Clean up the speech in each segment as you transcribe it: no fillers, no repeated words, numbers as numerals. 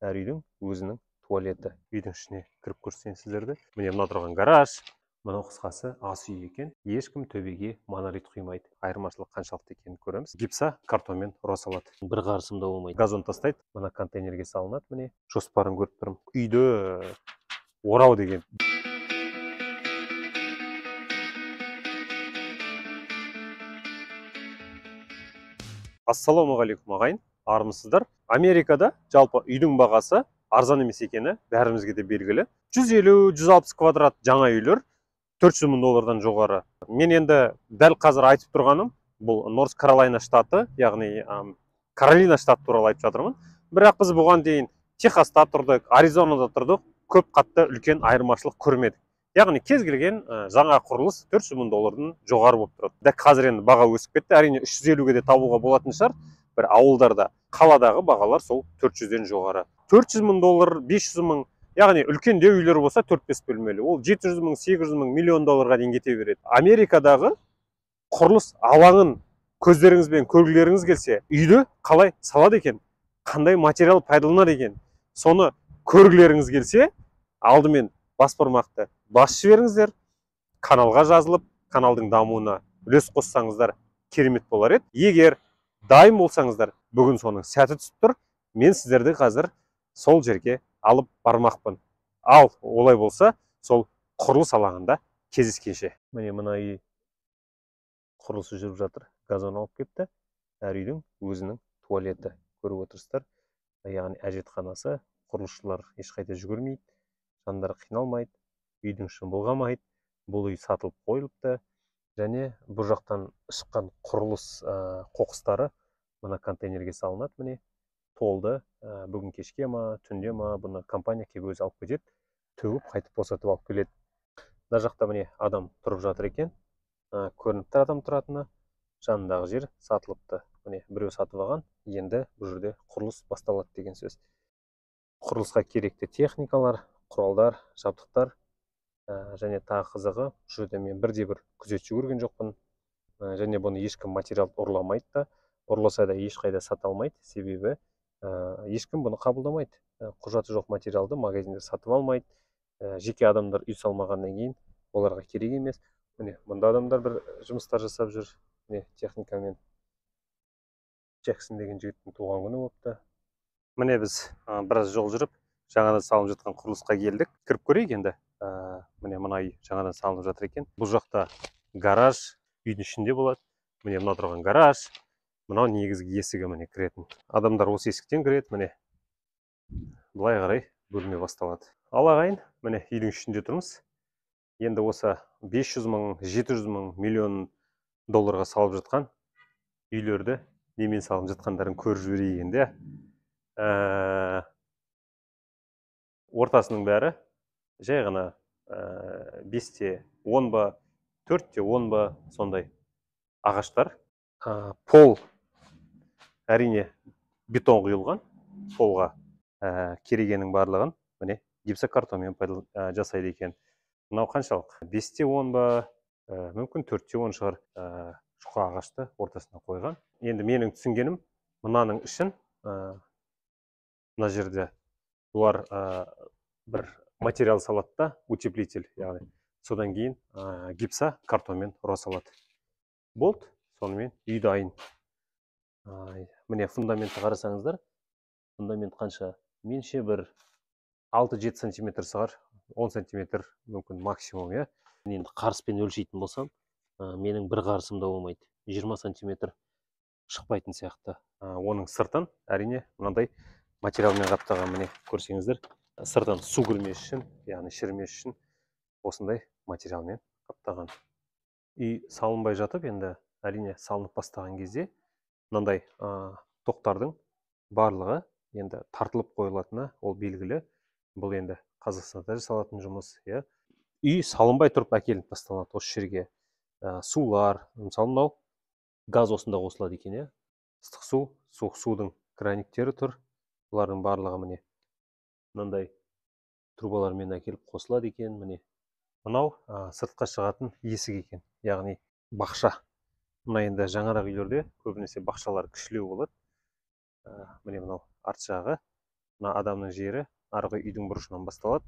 Әр үйдің өзінің туалеті. Үйдің ішіне кіріп көрсетейін сіздерді. Міне мына тұрған гараж. Мынау қысқасы ас үй екен. Ешкім төбеге монолит құймайды. Айырмашылық қаншалықты екенін көреміз. Гипса картонмен ұра салады. Бір қарысым да болмайды. Газон тастайды. Мына контейнерге салынады, міне. Жоспарын көріп тұрмын. Үйді орау деген. Ассалаумағалейкум ағайын, армысыздар. Америкада жалпы үйдің бағасы арзан емес екені бәрімізге де белгілі. 150-160 квадрат жаңа үйлер 400 мың доллардан жоғары. Мен енді дәл қазір айтып тұрғаным бұл Норс Каролайна штаты, яғни Каролина штаты туралы айтып жатырмын. Бірақ біз бұған дейін Техаста тұрдық, Аризонада тұрдық, көп қатты үлкен айырмашылық көрмедік. Яғни кез келген жаңа құрылыс 400 мың доллардан жоғары болып тұрады. Дәл қазір енді баға өсіп кетті. Әрине 350-ге де табуға болатын шығар. Бір ауылдарда, қаладағы бағалар сол 400-ден жоғары. 400 мың доллар, 500 мың, яғни үлкендеу үйлер болса 4-5 бөлмелі. Ол 700 мың, 800 мың, миллион долларға дейін кете береді. Америкадағы құрылыс алаңын көздеріңізбен көргілеріңіз келсе, үйді қалай салады екен, қандай материал пайдаланады екен, соны көргілеріңіз келсе, алдымен бас бармақты бас жіберіңіздер, каналға жазылып, каналдың дамуына үлес қоссаңыздар керемет болар еді. Егер дайын болсаңыздар, бүгін соның сәті түсіп тұр, мен сіздерді қазір сол жерге алып бармақпын. Ал олай болса, сол құрылыс алаңында кездескенше. Міне мына үй құрылысы жүріп жатыр, газон алып кетті. Әр үйдің өзінің туалеті, көріп отырсыздар. Яғни әжетханасы, құрылысшылар ешқайда жүгірмейді, жандары қиналмайды, үйдің ішін былғамайды. Бұл үй сатылып қойылыпты. Және бұл жақтан шыққан құрылыс қоқыстары мына контейнерге салынады, міне толды. Бүгін кешке ма, түнде ма, бұны компания келіп өзі алып кетеді, төгіп қайтып босатып алып келеді. Мына жақта міне адам тұрып жатыр екен, көрініп тұр адам тұратыны. Жанындағы жер сатылыпты. Міне біреу сатып алған, енді бұл жерде құрылыс басталады деген сөз. Құрылысқа керекті техникалар, құралдар, жабдықтар. Және тағы қызығы, бұл жерде мен бірде-бір күзетші көрген жоқпын. Және бұны ешкім материал ұрламайды да, ұрласа да ешқайда сата алмайды, себебі ешкім бұны қабылдамайды. Құжаты жоқ материалды магазиндер сатып алмайды. Жеке адамдар үй салмағаннан кейін оларға керек емес. Міне мұнда адамдар бір жұмыстар жасап жүр. Міне техникамен. Джексон деген жігіттің туған күні болыпты. Міне біз біраз жол жүріп, жаңадан салынып жатқан құрылысқа келдік. Кіріп көрейік енді. Міне мына үй жаңадан салынып жатыр екен. Бұл жақта гараж, үйдің ішінде болады. Міне мына тұрған гараж, мынау негізгі есігі, міне кіретін. Адамдар осы есіктен кіреді, міне былай қарай бөлме басталады. Ал ағайын, міне үйдің ішінде тұрмыз. Енді осы 500 мың, 700 мың, миллион долларға салып жатқан үйлерді немен салып жатқандарын көріп жіберейік енді. Ортасының бәрі жай ғана 5-10 ба, 4-10 ба сондай ағаштар. Пол әрине бетон құйылған. Полға керегенің барлығын міне гипсокартонмен жасайды екен. Мынау қаншалық? 5-10 ба, мүмкін 4-10 шығар. Жұқа ағашты ортасына қойған. Енді менің түсінгенім, мынаның ішін мына жерде бұлар бір материал салады да, утеплитель, яғни содан кейін гипса картонмен ұра салады. Болды, сонымен үй дайын. Міне фундаментті қарасаңыздар, фундамент қанша? Менше бір 6-7 сантиметр шығар, 10 сантиметр мүмкін максимум, иә. Енді қарыспен өлшейтін болсам, менің бір қарысым да болмайды. 20 сантиметр шықпайтын сияқты. Оның сыртын әрине мынандай материалмен қаптаған, міне көрсеңіздер, сыртын су кірмес үшін, яғни шірімес үшін осындай материалмен қаптаған. Үй салынбай жатып, енді әрине салынып бастаған кезде мынандай тоқтардың барлығы енді тартылып қойылатыны ол белгілі. Бұл енді Қазақстанда жасалатын жұмыс, иә. Үй салынбай тұрып әкелініп тасталады осы жерге. Сулар, мысалы мынау газ осында қосылады екен, иә. Ыстық су, суық судың краниктері тұр. Бұлардың барлығы міне мынандай трубалармен әкеліп қосылады екен, міне. Мынау сыртқа шығатын есік екен, яғни бақша. Мына енді жаңарақ үйлерде көбінесе бақшалар кішілеу болады. Міне мынау арт жағы, Мына адамның жері арғы үйдің бұрышынан басталады.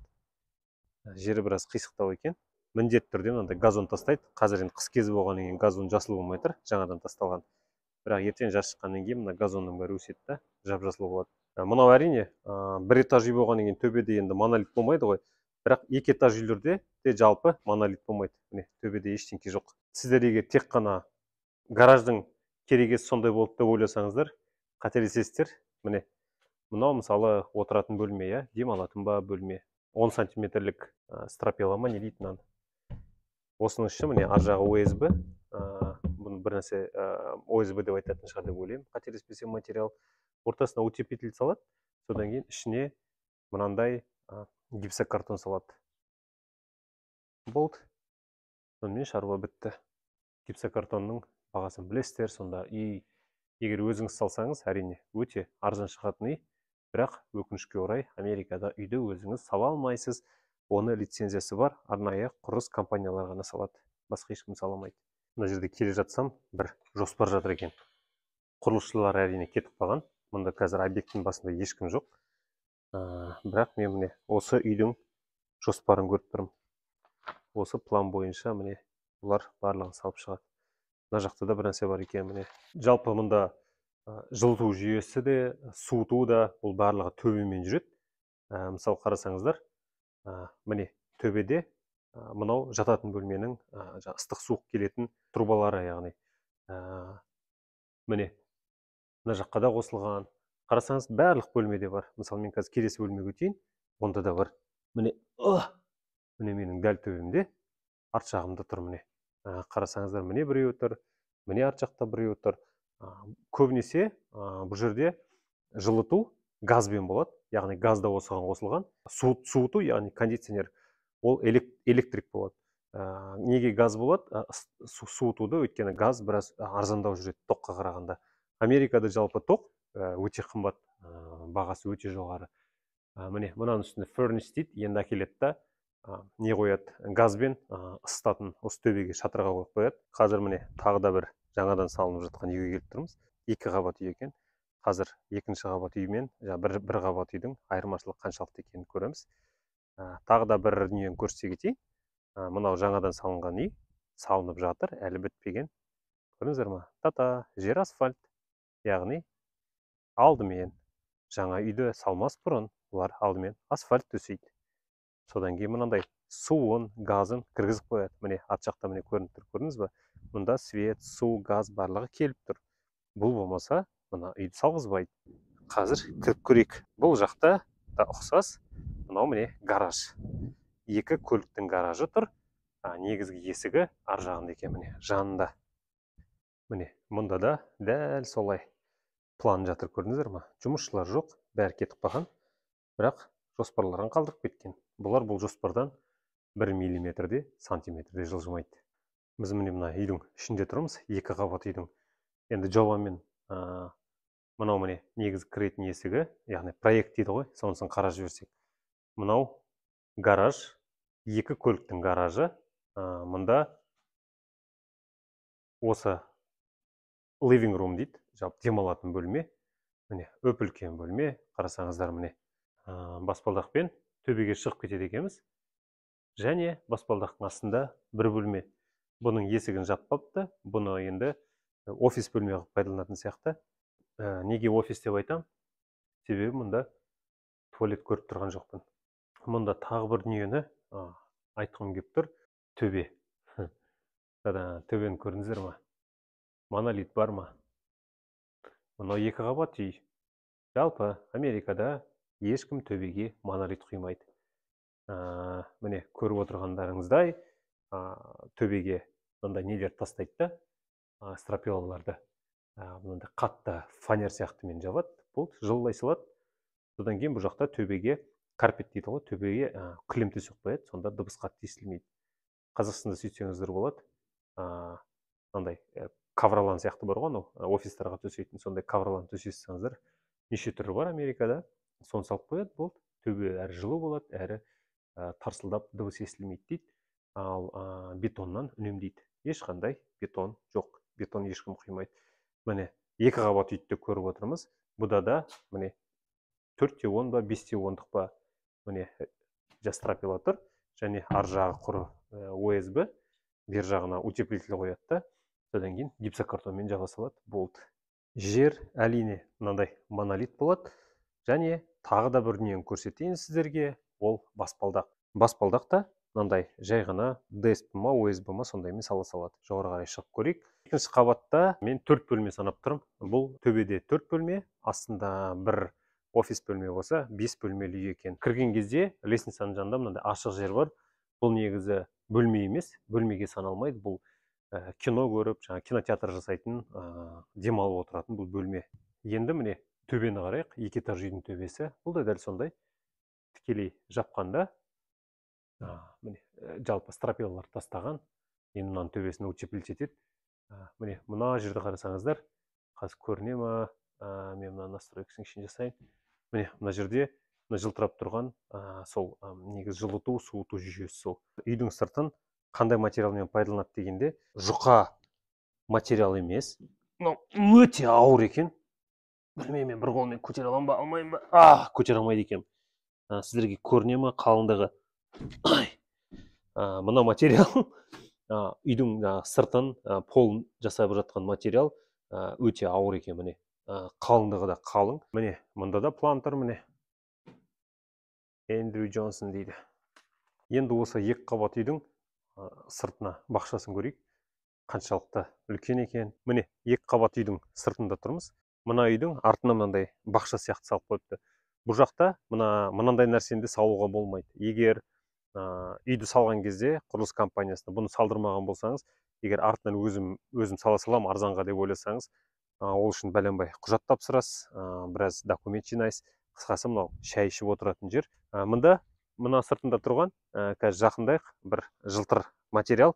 Жері біраз қисықтау екен. Міндетті түрде мынандай газон тастайды. Қазір енді қыс кезі болғаннан кейін газон жасыл болмай тұр, жаңадан тасталған. Бірақ ертең жаз шыққаннан кейін мына газонның бәрі өседі да, жап-жасыл болады. Мынау әрине бір этаж үй болғаннан кейін төбеде енді монолит болмайды ғой. Бірақ екі этаж үйлерде де жалпы монолит болмайды. Міне, төбеде ештеңке жоқ. Сіздер егер тек қана гараждың керегесі сондай болды деп ойласаңыздар, қателесесіздер. Міне, мынау мысалы отыратын бөлме, иә, демалатын ба бөлме. 10 сантиметрлік стропила ма не дейді мынаны. Осының іші міне ар жағы ОСБ. Бұны бір нәрсе ОСБ деп айтатын шығар деп ойлаймын, қателеспесем материал. Ортасына утеплитель салады, содан кейін ішіне мынандай гипсокартон салады. Болды. Сонымен шаруа бітті. Гипсокартонның бағасын білесіздер, сонда үй егер өзіңіз салсаңыз, әрине өте арзан шығатын үй. Бірақ өкінішке орай Америкада үйді өзіңіз сала алмайсыз. Оны лицензиясы бар арнайы құрылыс компаниялары ғана салады. Басқа ешкім сала алмайды. Мына жерде келе жатсам, бір жоспар жатыр екен. Құрылысшылар әрине кетіп қалған. Мұнда қазір объекттің басында ешкім жоқ. Бірақ мен міне осы үйдің жоспарын көріп тұрмын. Осы план бойынша міне бұлар барлығын салып шығады. Мына жақта да бір нәрсе бар екен міне. Жалпы мұнда жылыту жүйесі де, суыту да, бұл барлығы төбемен жүреді. Мысалы қарасаңыздар, міне төбеде мынау жататын бөлменің ыстық суық келетін трубалары, яғни міне мына жаққа да қосылған. Қарасаңыз, барлық бөлмеде бар. Мысалы мен қазір келесі бөлмеге өтейін, онда да бар. Міне, міне менің дәл төбемде, арт жағымда тұр міне. Қарасаңыздар, міне біреуі тұр, міне арт жақта біреуі тұр. Көбінесе бұл жерде жылыту газбен болады, яғни газ да осыған қосылған. Суыту, яғни кондиционер, ол электрик болады. Неге газ болады? Суытуды, өйткені газ біраз арзандау жүреді тоққа қарағанда. Америкада жалпы тоқ өте қымбат, бағасы өте жоғары. Міне, мынаның үстінде furnace дейді, енді әкеледі да, не қояды, газбен ысытатын осы төбеге шатырға қойып қояды. Қазір міне тағы да бір жаңадан салынып жатқан үйге келіп тұрмыз. Екі қабат үй екен. Қазір екінші қабат үй мен бір қабат үйдің айырмашылығы қаншалықты екенін көреміз. Тағы да бір дүниені көрсете кетейін. Мынау жаңадан салынған үй, салынып жатыр, әлі бітпеген. Көрдіңіздер ма? Тата, жер асфальт. Яғни алдымен жаңа үйді салмас бұрын бұлар алдымен асфальт төсейді. Содан кейін мынандай суын, газын кіргізіп қояды. Міне арт жақта міне көрініп тұр, көрдіңіз ба? Мұнда свет, су, газ барлығы келіп тұр. Бұл болмаса мына үйді салғызбайды. Қазір кіріп көрейік. Бұл жақта да ұқсас. Мынау міне гараж. Екі көліктің гаражы тұр. Негізгі есігі ар жағында екен, міне жанында. Міне мұнда да дәл солай план жатыр, көрдіңіздер ма? Жұмысшылар жоқ, бәрі кетіп қалған. Бірақ жоспарларын қалдырып кеткен. Бұлар бұл жоспардан 1 миллиметрде, сантиметрде жылжымайды. Біз міне мына үйдің ішінде тұрмыз, екі қабат үйдің. Енді жобамен мынау міне негізгі кіретін есігі, яғни проект дейді ғой, сонысын қарап жіберсек. Мынау гараж, екі көліктің гаражы. Мында осы living room дейді, жалпы демалатын бөлме. Міне үп-үлкен бөлме, қарасаңыздар міне баспалдақпен төбеге шығып кетеді екенбіз. Және баспалдақтың астында бір бөлме. Бұның есігін жаппапты, бұны енді офис бөлме қылып пайдаланатын сияқты. Неге офис деп айтам? Себебі мұнда туалет көріп тұрған жоқпын. Мұнда тағы бір дүниені айтқым келіп тұр. Төбе. Төбені көрдіңіздер ма? Монолит бар ма? Мынау екі қабат үй. Жалпы Америкада ешкім төбеге монолит құймайды. Міне көріп отырғандарыңыздай, төбеге мындай нелер тастайды да, стропилаларды мынандай қатты фанер сияқтымен жабады, болды, жылылай салады. Содан кейін бұл жақта төбеге карпет дейді ғой, төбеге кілем төсеп қояды, сонда дыбыс қатты естілмейді. Қазақстанда сөйтсеңіздер болады. Мынандай ковролан сияқты бар ғой, анау офистарға төсейтін сондай ковролан төсей салсаңыздар, неше түрі бар Америкада, соны салып қояды, болды. Төбе әрі жылы болады, әрі тарсылдап дыбыс естілмейді дейді. Ал бетоннан үнемдейді. Ешқандай бетон жоқ, бетон ешкім құймайды. Міне екі қабат үйді көріп отырмыз. Бұда да міне 4-10 ба, 5-10-дық па, міне стропила тұр. Және ар жағы құры ОСБ, бер жағына утеплитель қояды да, содан кейін гипсокартонмен жаба салады, болды. Жер әрине мынандай монолит болады. Және тағы да бір дүниені көрсетейін сіздерге, ол баспалдақ. Баспалдақ та мынандай жай ғана ДСП ма, ОСБ ма, сондаймен сала салады. Жоғары қарай шығып көрейік. Екінші қабатта мен 4 бөлме санап тұрмын. Бұл төбеде 4 бөлме, астында бір офис бөлме болса, 5 бөлмелі үй екен. Кірген кезде лестницаның жанында мынандай ашық жер бар. Бұл негізі бөлме емес, бөлмеге саналмайды. Бұл кино көріп, жаңа кинотеатр жасайтын, демалып отыратын бұл бөлме. Енді міне төбені қарайық. 2 этаж үйдің төбесі. Бұл да дәл сондай. Тікелей жапқанда, міне жалпы стропилалар тастаған. Енді мынаның төбесін утеплить етеді. Міне мына жерді қарасаңыздар, қазір көріне ма? Мен мына настройкасын ішін жасайын. Міне мына жерде мына жылтырап тұрған сол негізі жылыту, суыту жүйесі сол. Үйдің сыртын қандай материалмен пайдаланады дегенде, жұқа материал емес. Мынау өте ауыр екен. Білмеймін, мен бір қолмен көтере аламын ба, алмаймын ба? Көтере алмайды екенмін. Сіздерге көріне ма қалыңдығы? Мына материал үйдің сыртын, полын жасап жатқан материал өте ауыр екен, міне. Қалыңдығы да қалың. Міне, мында да план тұр, міне. Эндрю Джонсон дейді. Енді осы 2 қабат үйдің сыртына бақшасын көрейік. Қаншалықты үлкен екен. Міне, 2 қабат үйдің сыртында тұрмыз. Мына үйдің артына мынандай бақша сияқты салып қойыпты. Бұл жақта мынандай нәрсені де салуға болмайды. Егер үйді салған кезде құрылыс компаниясына бұны салдырмаған болсаңыз, егер артынан өзім сала салам арзанға деп ойласаңыз, ол үшін бәленбай құжат тапсырасыз, біраз документ жинайсыз. Қысқасы мынау шай ішіп отыратын жер. Мында мына сыртында тұрған, қазір жақындайық, бір жылтыр материал.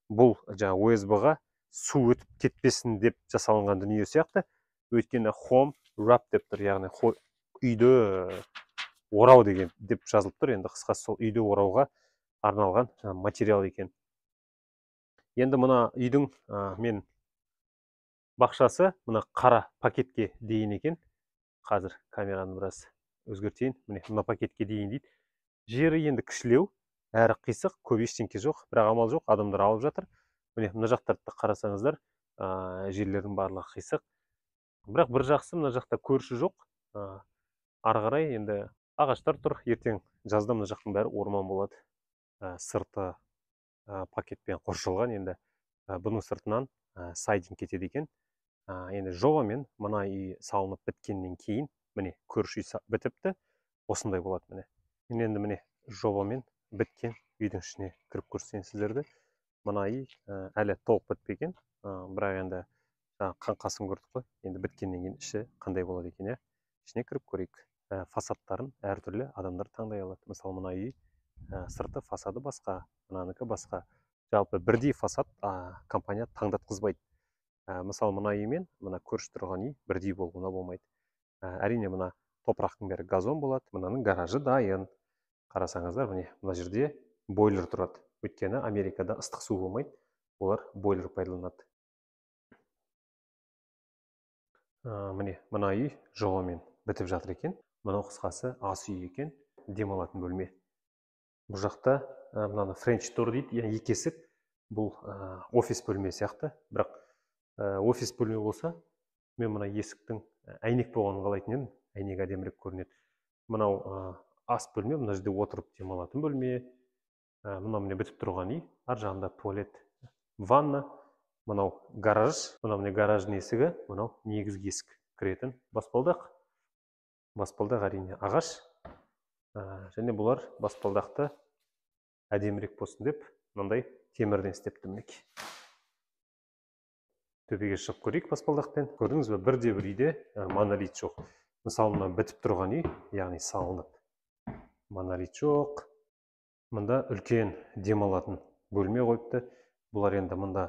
Бұл жаңа ОСБ-ға су өтіп кетпесін деп жасалынған дүние сияқты. Өйткені home wrap деп тұр, яғни үйді орау деген деп жазылып тұр. Енді қысқасы сол үйді орауға арналған материал екен. Енді мына үйдің мен бақшасы мына қара пакетке дейін екен. Қазір камераны біраз өзгертейін. Міне мына пакетке дейін дейді. Жері енді кішілеу, әрі қисық, көп ештеңке жоқ, бірақ амал жоқ, адамдар алып жатыр. Міне мына жақтарды қарасаңыздар, жерлердің барлығы қисық. Бірақ бір жақсы, мына жақта көрші жоқ. Ары қарай енді ағаштар тұр. Ертең жазда мына жақтың бәрі орман болады. Сырты пакетпен қоршалған. Енді бұның сыртынан сайдинг кетеді екен. Енді жобамен мына үй салынып біткеннен кейін, міне көрші үй бітіпті, осындай болады міне. Енді міне жобамен біткен үйдің ішіне кіріп көрсетейін сіздерді. Мына үй әлі толық бітпеген, бірақ енді қаңқасын көрдік қой. Енді біткеннен кейін іші қандай болады екен, иә? Ішіне кіріп көрейік. Фасадтарын әртүрлі адамдар таңдай алады. Мысалы мына үй сырты фасады басқа, мынанікі басқа. Жалпы бірдей фасад компания таңдатқызбайды. Мысалы мына үй мен мына көрші тұрған үй бірдей болуына болмайды. Әрине мына топырақтың бәрі газон болады. Мынаның гаражы дайын. Қарасаңыздар, міне мына жерде бойлер тұрады. Өйткені Америкада ыстық су болмайды, олар бойлер пайдаланады. Міне мына үй жобамен бітіп жатыр екен. Мынау қысқасы ас үй екен, демалатын бөлме. Бұл жақта мынаны French door дейді, яғни екі есік. Бұл офис бөлме сияқты, бірақ офис бөлме болса, мен мына есіктің әйнек болғанын қалайтын едім. Әйнек әдемірек көрінеді. Мынау ас бөлме, мына жерде отырып демалатын бөлме. Мынау міне бітіп тұрған үй, ар жағында туалет, ванна. Мынау гараж, мынау міне гараждың есігі, мынау негізгі есік кіретін баспалдақ. Баспалдақ әрине ағаш. Және бұлар баспалдақты әдемірек болсын деп мынандай темірден істепті мінекей. Төбеге шығып көрейік баспалдақпен. Көрдіңіз бе, бірде бір үйде монолит жоқ. Мысалы мына бітіп тұрған үй, яғни салынып, монолит жоқ. Мында үлкен демалатын бөлме қойыпты. Бұлар енді мында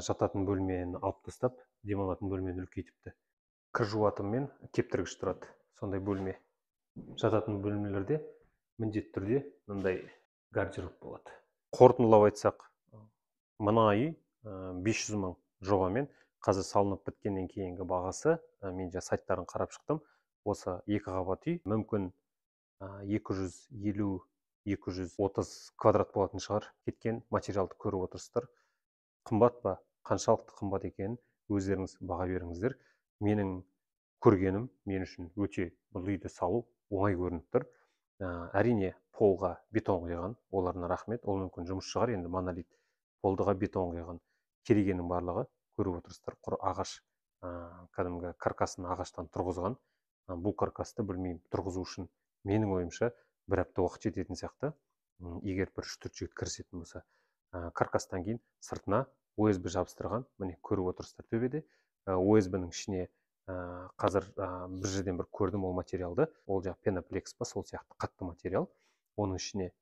жататын бөлмені алып тастап, демалатын бөлмені үлкейтіпті. Кір жуатын мен кептіргіш тұрады. Сондай бөлме. Жататын бөлмелерде міндетті түрде мындай гардероб болады. Қорытындылап айтсақ, мына үй 500 мың жобамен қазір салынып біткеннен кейінгі бағасы, мен жаңа сайттарын қарап шықтым, Осы 2 қабат үй мүмкін 250-230 квадрат болатын шығар. Кеткен материалды көріп отырсыздар. Қымбат па, қаншалықты қымбат екенін өздеріңіз баға беріңіздер. Менің көргенім, мен үшін өте бұл үйді салу оңай көрініп тұр. Әрине полға бетон құйған, оларына рахмет. Ол мүмкін жұмыс шығар, енді монолит полдыға бетон құйған. Керегенің барлығы көріп отырсыздар, құр ағаш, кәдімгі каркасын ағаштан тұрғызған. Бұл каркасты білмеймін, тұрғызу үшін менің ойымша бір апта уақыт жететін сияқты. Егер бір 3-4 жігіт кірісетін болса. Каркастан кейін сыртына ОСБ жабыстырған, міне көріп отырсыздар төбеде. ОСБ-ның ішіне қазір бір жерден бір көрдім ол материалды. Ол жаңа пеноплекс па, сол сияқты қатты материал. Оның ішіне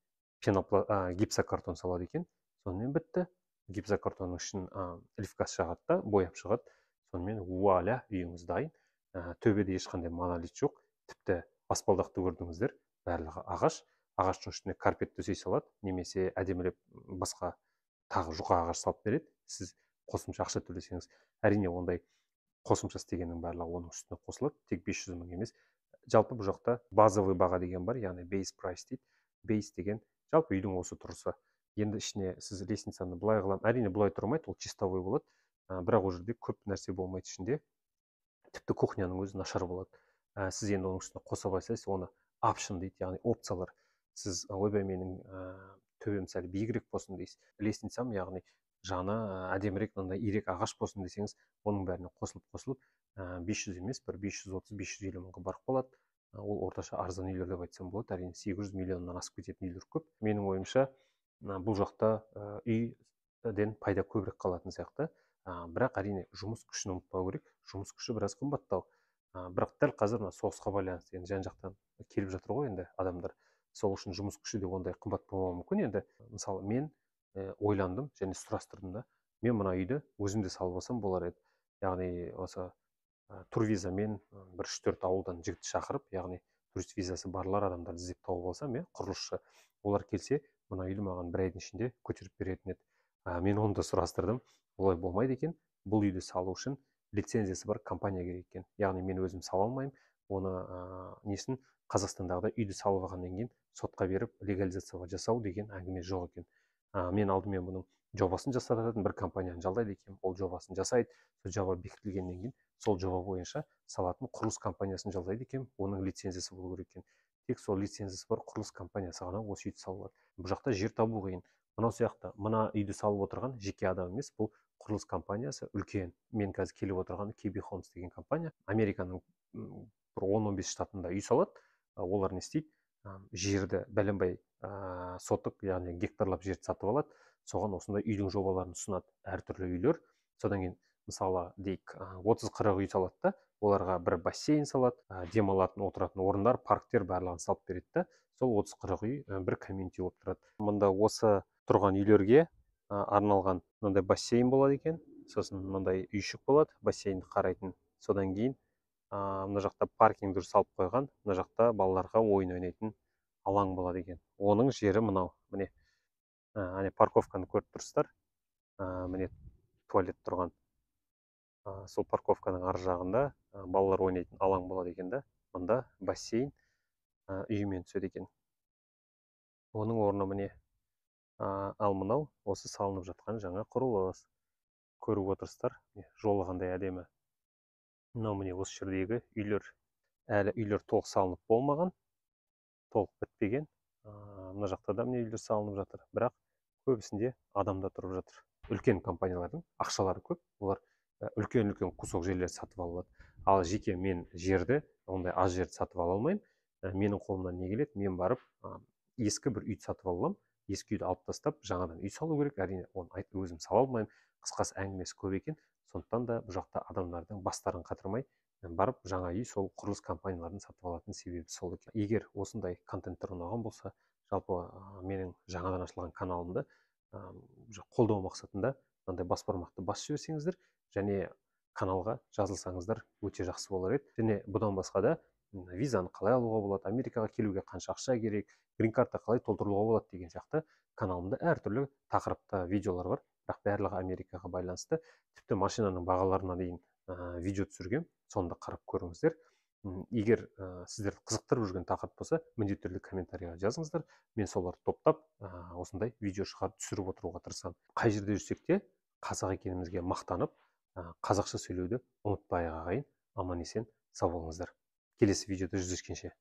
гипсокартон салады екен. Сонымен бітті. Гипсокартонның ішін левкас жағады да, бояп шығады. Сонымен вуаля, үйіңіз дайын. Төбеде ешқандай монолит жоқ. Тіпті баспалдақты көрдіңіздер, барлығы ағаш. Ағаштың үстіне карпет төсей салады, немесе әдемілеп басқа тағы жұқа ағаш салып береді. Сіз қосымша ақша төлесеңіз, әрине ондай қосымша істегеннің барлығы оның үстіне қосылады, тек 500 мың емес. Жалпы бұл жақта базовый баға деген бар, яғни base price дейді. Base деген жалпы үйдің осы тұрысы. Енді ішіне сіз лестницаны былай қыламын, әрине бұлай тұрмайды, ол чистовой болады. Бірақ ол жерде көп нәрсе болмайды ішінде. Тіпті кухняның өзі нашар болады. Сіз енді оның үстіне қоса бастайсыз, оны option дейді, яғни опциялар. Сіз ойбай менің төбем сәл биігірек болсын дейсіз, лестницам, яғни жаны әдемірек мынандай ирек ағаш болсын десеңіз, оның бәріне қосылып-қосылып, 500 емес, бір 530-550 мыңға барып қалады. Ол орташа арзан үйлер деп айтсам болады. Әрине 800 миллионнан асып кететін үйлер көп. Менің ойымша, бұл жақта үйден пайда көбірек қалатын сияқты. Бірақ әрине жұмыс күшін ұмытпау керек. Жұмыс күші біраз қымбаттау. Бірақ дәл қазір мына соғысқа байланысты енді жан-жақтан келіп жатыр ғой енді адамдар. Сол үшін жұмыс күші де ондай қымбат болмауы мүмкін енді. Мысалы, мен ойландым және сұрастырдым да, мен мына үйді өзім де салып алсам болар еді. Яғни осы турвизамен бір үш-төрт ауылдан жігіт шақырып, яғни турист визасы барлар адамдарды іздеп тауып алсам, құрылысшы, олар келсе, мына үйді маған бір айдың ішінде көтеріп беретін еді. Мен оны да сұрастырдым, олай болмайды екен. Бұл үйді салу үшін лицензиясы бар компания керек екен. Яғни мен өзім сала алмаймын, оны несін Қазақстандағыдай үйді салып алғаннан кейін сотқа беріп легализация жасау деген әңгіме жоқ екен. Мен алдымен бұның жобасын жасататын бір компанияны жалдайды екенмін. Ол жобасын жасайды, сол жоба бекітілгеннен кейін сол жоба бойынша салатын құрылыс компаниясын жалдайды екенмін, оның лицензиясы болу керек екен. Тек сол лицензиясы бар құрылыс компаниясы ғана осы үйді сала алады. Бұл жақта жер табу қиын. Мынау сияқты мына үйді салып отырған жеке адам емес, бұл құрылыс компаниясы үлкен. Мен қазір келіп отырған KB Homes деген компания Американың бір он-он бес штатында үй салады. Олар не істейді? Жерді бәленбай сотық, яғни гектарлап жерді сатып алады. Соған осындай үйдің жобаларын ұсынады, әртүрлі үйлер. Содан кейін, мысалы, дейік, отыз-қырық үй салады да, оларға бір бассейн салады, демалатын, отыратын орындар, парктер барлығын салып береді да, сол отыз-қырық үй бір комьюнити болып тұрады. Мында осы тұрған үйлерге арналған мынандай бассейн болады екен, сосын мынандай үйшік болады, бассейнді қарайтын. Содан кейін, мына жақта паркинг дұрыс салып қойған, мына жақта балаларға ойын ойнайтын алаң болады екен. Оның жері мынау, міне. Әне парковканы көріп тұрсыздар. Міне туалет тұрған. Сол парковканың ар жағында, балалар ойнайтын алаң болады екен да. Мында бассейн, үйімен түседі екен. Оның орны міне. Ал мынау осы салынып жатқан жаңа құрылыс. Көріп отырсыздар, міне, жолы қандай әдемі. Мынау міне осы жердегі үйлер. Әлі үйлер толық салынып болмаған, толық бітпеген. Мына жақта да міне үйлер салынып жатыр, бірақ көбісінде адамдар тұрып жатыр. Үлкен компаниялардың ақшалары көп, олар үлкен-үлкен кусок жерлер сатып ала алады. Ал жеке мен жерді, ондай аз жерді сатып ала алмаймын. Менің қолымнан не келеді? Мен барып, ескі бір үйді сатып ала аламын. Ескі үйді алып тастап, жаңадан үй салу керек. Әрине, оны өзім сала алмаймын. Қысқасы әңгімесі көп екен. Сондықтан да бұл жақта адамдардың бастарын қатырмай, барып жаңа үй сол құрылыс компанияларын сатып алатын себебі сол екен. Егер осындай контенттер ұнаған болса, жалпы, менің жаңадан ашылған каналымды, қолдау мақсатында мынандай бас бармақты басып жіберсеңіздер және каналға жазылсаңыздар өте жақсы болар еді. Және бұдан басқа да визаны қалай алуға болады, Америкаға келуге қанша ақша керек, грин-карта қалай толтыруға болады деген сияқты каналымда әртүрлі тақырыпта видеолар бар, бірақ барлығы Америкаға байланысты. Тіпті машинаның бағаларына дейін, видео түсіргем, соны да қарап көріңіздер. Егер сіздерді қызықтырып жүрген тақырып болса, міндетті түрде комментарийға жазыңыздар. Мен соларды топтап, осындай видео шығарып түсіріп отыруға тырысамын. Қай жерде жүрсек те қазақ екенімізге мақтанып, қазақша сөйлеуді ұмытпайық, ағайын. Аман есен сау болыңыздар. Келесі видеода жүздескенше.